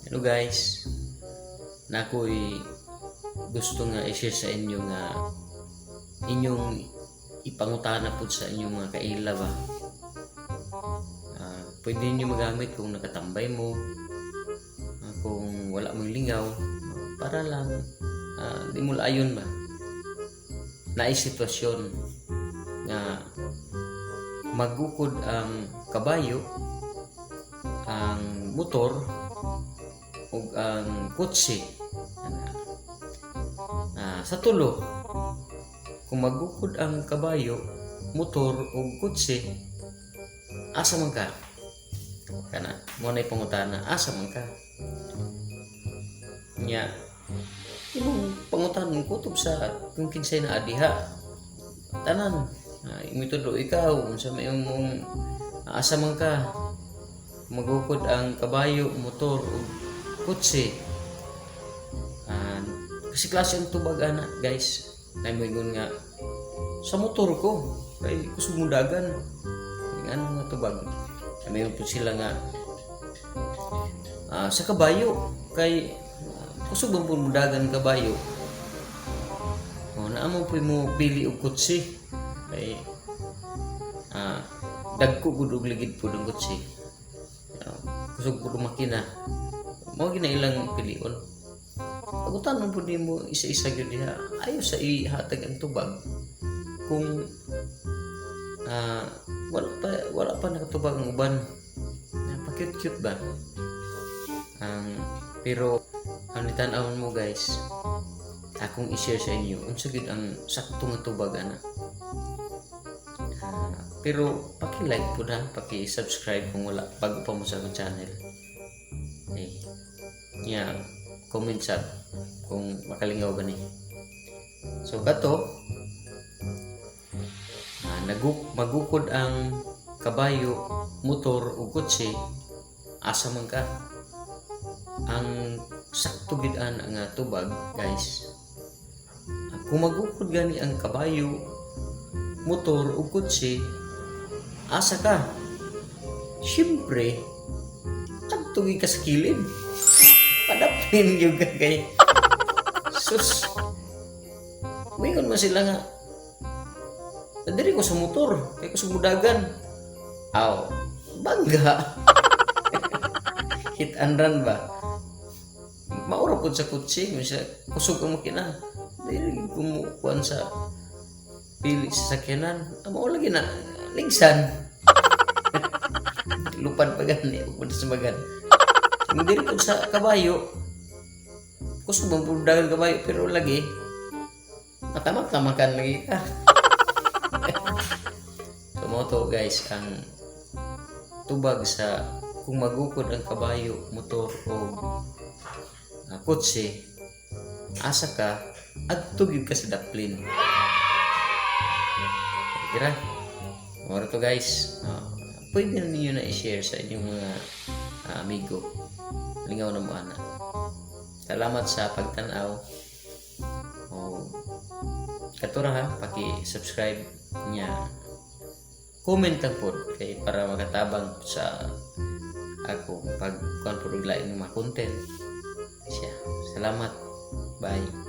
Hello guys. Na ako'y gusto nga i-share sa inyo nga inyong ipangutana pud sa inyong mga kaila ba. Pwede niyo magamit kung nakatambay mo, kung wala mo'y lingaw, para lang di mo laayon ba. Naay sitwasyon nga magukod ang kabayo, ang motor, ug ang kotse. Ana. Sa tulo, kung magukod ang kabayo, motor ug kotse, asa man ka? Kana, mao na pangutana, asa man ka? Nya, imong pangutana kutob sa kung kinsay naa diha. Tanan, imong itudlo ikaw, unsa may imong asa man ka? Magukod ang kabayo, motor ug kotse. Kasi klase ang tubag ana, guys. Nay moingon nga sa motor ko kay kusog mo dagan. Ano nga tubag? May po sila nga sa kabayo kay kusog man pud mo dagan kabayo. O naa mo po mo pili og kotse kay dagko gud og ligid pud ang kotse. Kusog pud ang makina. Mao gina ilang pilion. Pangutanon pud nimo isa-isa gyud diha. Ayo sa ihatag ang tubag kung wala pa nakatubag ang uban. Pa-cute-cute ba? Ang pero ang nitan-awon mo guys, akong i-share sa inyo unsa gyud ang sakto nga tubag ana. Pero paki-like pud ha, paki-subscribe kung wala bago pa mo sa akong channel. Eh, nya comment sa kung makalingaw ba ni. So kato magukod ang kabayo, motor ug kotse, asa man ka? Ang sakto gid ana nga tubag, guys. Kung magukod gani ang kabayo, motor ug kotse, asa ka? Siyempre, adto gyud ka sa kilid. Padaplin gyud ka kay sus. Moingon man sila nga, "Diri ko sa motor, kay kusog mudagan." Aw, bangga. Hit and run ba? Maura pud sa kotse, misa kusog ang makina. Diri gyud ko mo kuan sa pili sa sakyanan. Ah, mao lagi na ligsan. Lupad pa gani upod sa bagan. Kung diri pud sa kabayo, kusog man pud dagan kabayo pero lagi matamak-tamakan lagi ka. So mao to guys ang tubag sa kung magukod ang kabayo, motor o kotse, asa ka? Adto gyud ka sa daplin. Kira. Mao to guys. Pwede na ninyo na i-share sa inyong mga amigo. Lingaw na mo ana. Salamat sa pagtanaw. O katura ha, paki-subscribe niya. Comment lang po kay para makatabang sa ako pag kuan pud og lain mga content. Siya. Salamat. Bye.